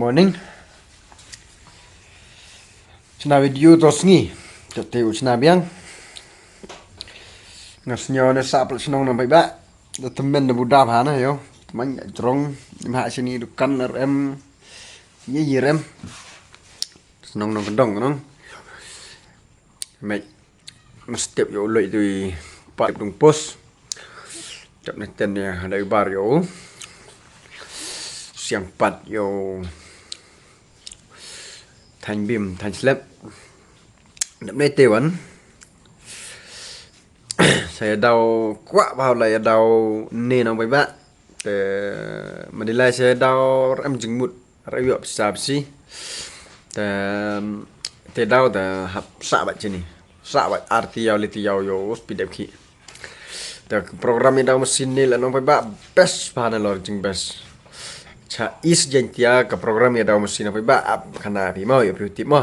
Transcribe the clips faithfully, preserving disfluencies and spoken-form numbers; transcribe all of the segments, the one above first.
Morning. Chna video to sngi. Chate u chna biang. Nga sñiaw ne sap la chnong nong paidbah. Da tymmen da buda bha na yo. Tymmen jrong. Ni ma ha chini dukan rem. Ye ye rem. Chnong nong kyndong nong. Mei, mstep yow loi dui pat dung pos. Jap ne ten ya, da i bar yow. Siang pat yow. Thain bim, thain slep. Dap ne te wan. Sa ya daw kwah bha la ya daw ne nong paidbah. Te, ma di lai sa ya daw em jingmut. Ra yoh pisa pisi. Te, te daw te hap sa bat chini. Sa bat ar tiaw li tiaw yow speed dep ki. Te program ya daw masi ni la nong paidbah best bha na lor jing best. Cha East Jaintia ka program ya daw masi nong paidbah ap khana phi mo yow phi tip mo.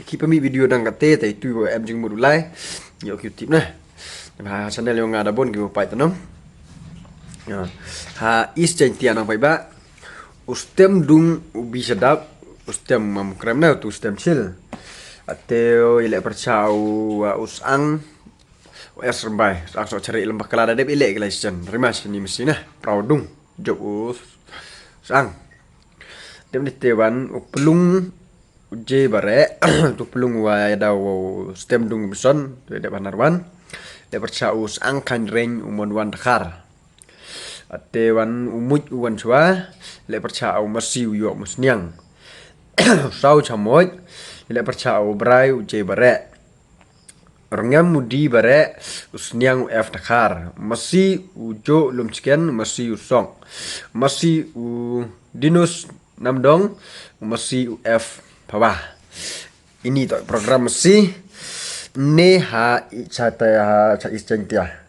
Ki pynmih video dang kate te itu em jingmut u lai. Yow ki tip na. Te ha channel yow nga da bon ki mo pai tanam. Ya. Ha East Jaintia nong paidbah. U stem dung u bi chadap, u stem mam krem na, tu stem chil. Ate o ile percha u, u sang, u es rembai, sang so chari lem bakla da dep ile ki lai chen. Rimas ni masi na, prau dung, jop u sang. Dem ni te wan, u plung, u je bare, tu plung wa ya daw u stem dung bison, tu dep hanar wan. Ile percha u sang khan reng, u mon wan dakhar. Ate wan u muit u wan chwa, le percha u masi u yoh musniang. U sau cha muit, le percha u brai u je bare. Rngam u di bare, u sniang u ef dakhar. Masi u jo lum chicken, masi u song. Masi u dinus namdong, masi u ef phawa. Ini to program masi, ne ha i cha ta ha cha East Jaintia.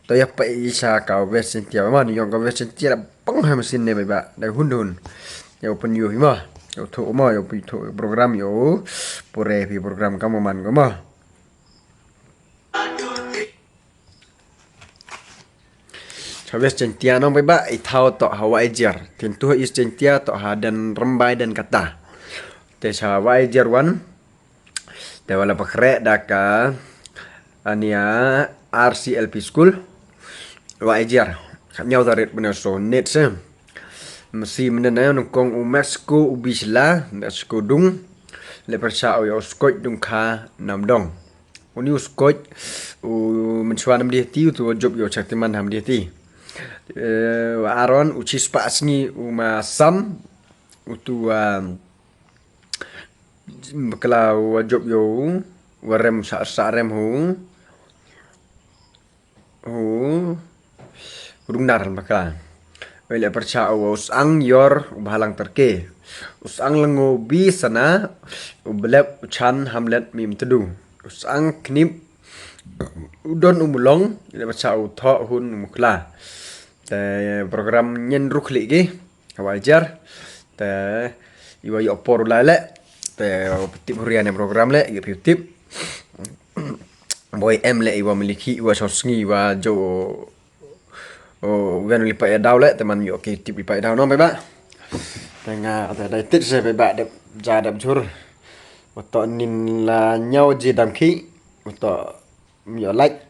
To ya pa i cha ka West Jaintia, ma ni yong ka West Jaintia la pang ha masi ne ba, da hun hun. Yow pun yow hi ma, yow tho ma, yow pi tho program yow, pure pi program ka mo man ko ma. Cha West Jaintia nong paidbah, i thaw to ha Waijer. Tin tu ha East Jaintia to ha den rembai den kata. Te cha Waijer wan. Te wala pakre da ka ania R C L P school. Waijer. Ka nyaw tarit bena so net se. Masi menen na nong kong u Mexico u bisla, Mexico dung. Le percha u ya u skoit dung kha namdong. Uni u skoit, u menchwa nam di ti, u tu jop yow chak timan ham di ti. Eh, wa Aaron, u chispa sngi, u ma sam, u tu, ah, bakla, u jop yow, wa rem sa, sa rem hu. Hu. Rungnar bakla. Oi le percha u, u sang yor, u bahalang terke. U sang lengo bi sana, u belep, u chan, hamlet, mim tedu. U sang knip, u don u mulong, le percha u tho hun u mukla. Te program nyen ruk li ki, ha Waijer. Te iwa yoh por u lai le. Te tip hurian program le, yoh piu tip. Boy em le iwa meliki, iwa sosngi, iwa jo o, wen u lipa ya daw le, te man yoh ki tip lipa ya daw nong paidbah. Te nga, te dai tit se paidbah dep ja dep jur. Wato nin la nyaw je dam ki, wato yoh like.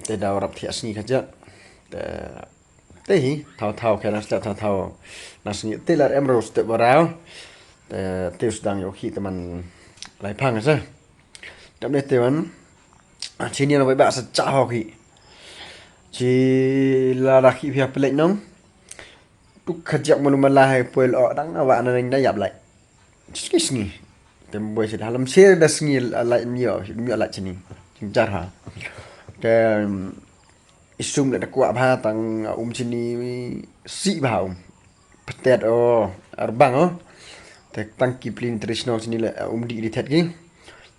Te daw rap thiah sngi khaja. Te, te hi, thaw thaw khe na step thaw thaw. Na sngi te lar em ro step barau. Te, te u sdang yoh ki te man lai phang se. Dap ne te wan. Chini nong paidbah sa cha ho ki. Chi la da ki phia pelek nong. Tu khajiak malu mala hai poi lo dang na wa na nang da yap lai. Chi sngi. Tem boi chi da lam se da sngi lai mio, mio lai chini. Chim jar ha. Te, isum le da kwah bha tang um chini si bha um. Petet o, arbang o. Te tang ki plin traditional chini le, um di di thet ki.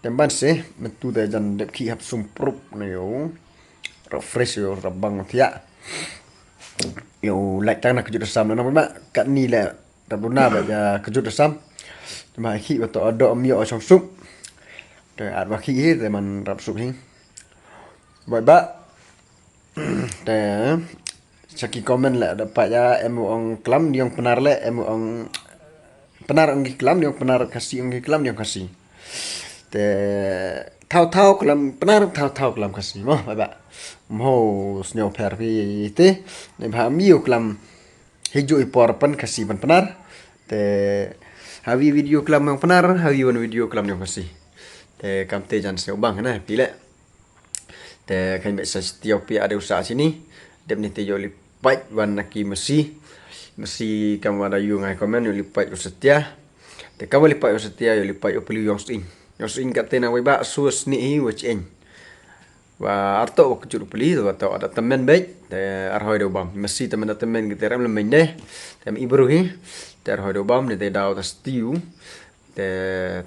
Tem ban se, metu te jan dep ki hap sum prup na yo. Rap fresh yo, rap bang thiah. Yo, like tang na kejut asam na nong paidbah. Kat ni le, rap duna ba ja kejut asam. Cuma ki wato ado mio o chong sup. Te at wa ki hi, te man rap sup hi. Paidbah. Te, cha ki comment le, da pa ya, em u ong klam, di ong Pnar le, em u ong Pnar ong ki klam, yong Pnar, Khasi ong ki klam, yong Khasi. Te thaw thaw klam Pnar, thaw thaw klam Khasi mo, bye bye. Mo sñiaw pher phi te, neibhah mi u klam hi ju i por pan Khasi pan Pnar. Te hawi video klam yong Pnar, hawi wan video klam yong Khasi. Te kamte jan sñiaw bang na phi le. Te kheiñ beit sa stia phi ade u sah sini. Dep ni te yow li pait wan na ki masi. Masi kam wa da yu ngai comment yow li pait u stia. Te kam wa li pait u stia yow li pait u pli yong sing. Yong sing kate na wei ba su sni hi wa cheng. Wa arto wa kjur u pli wa to ada temen beit. Te arhoi do bam. Masi temen da temen kite rem le men de. Te mi bru hi. Te arhoi do bam ni te daw ta stiu. Te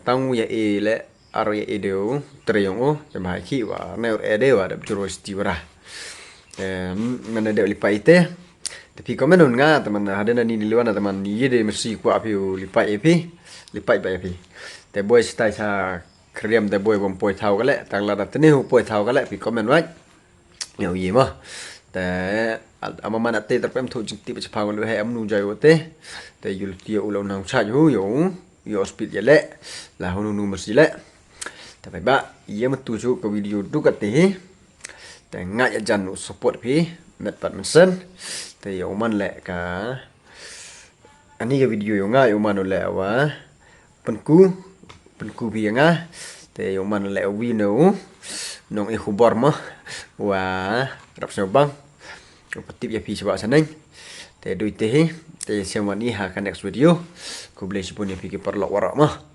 tang ya e le, ar ya e de u, tre yong u, te bha ki wa, ne ur e de wa, da bjur wa sti wa ra. Te, mm, mane de u li pait te. Te phi comment un nga, te man, hadena ni ni liwana, te man, ye de masi kwa phi u li pait e phi, li pait ba e phi. Te boi stai sa kriam, te boi bom poi thaw ka le, tang la da te ne u poi thaw ka le, phi comment wa. Yow ye mo. Te, al-, ama mana te, terpem thu jingtip chapang lu he, am nu jai wa te. Te, yul ti u lo nang chaj hu, yow. Yow speed ya le. La hu nu nu masi le. Te bye bye. Ye ma tu chu ka video du ka te hi. Te nga ya jan u support phi. Met pat men sen. Te yow man le ka. Ani ka video yow nga yow man u le wa. Pynku. Pynku phi ya nga. Te yow man u le wi no. Nong i khubor mo. Wa. Rap sñiaw bang. U patip ya phi chwa sa neng. Te dui te hi. Te sñiaw wan i ha ka next video. Khublei chibun ya phi ki paralok waroh mo.